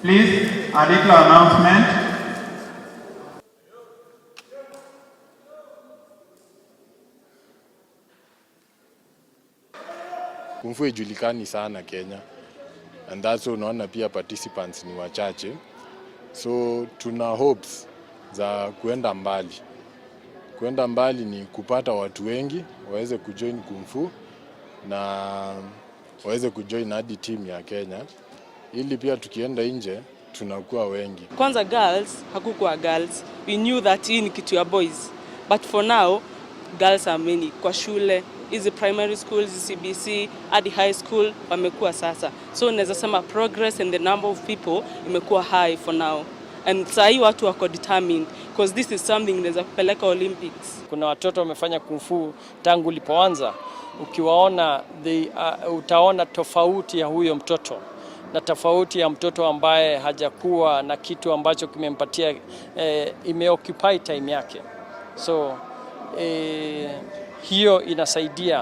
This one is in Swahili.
Please, a little announcement. Kung Fu haijulikani sana Kenya, and that's why unaona pia participants ni wachache, so tuna hopes za kuenda mbali. Kuenda mbali ni kupata watu wengi waweze kujoin Kung Fu na waweze kujoin hadi team ya Kenya, ili pia tukienda nje tunakuwa wengi. Kwanza girls, hakukuwa girls. We knew that hii ni kitu ya boys. But for now, girls are many. Kwa shule, hizi primary schools, CBC, hadi high school wamekuwa sasa. So naweza sema progress and the number of people imekuwa high for now. And saa hii watu wako determined because this is something inaweza kupeleka Olympics. Kuna watoto wamefanya kung fu tangu ulipoanza, ukiwaona utaona tofauti ya huyo mtoto na tofauti ya mtoto ambaye hajakuwa na kitu ambacho kimempatia imeoccupy time yake, so hiyo inasaidia.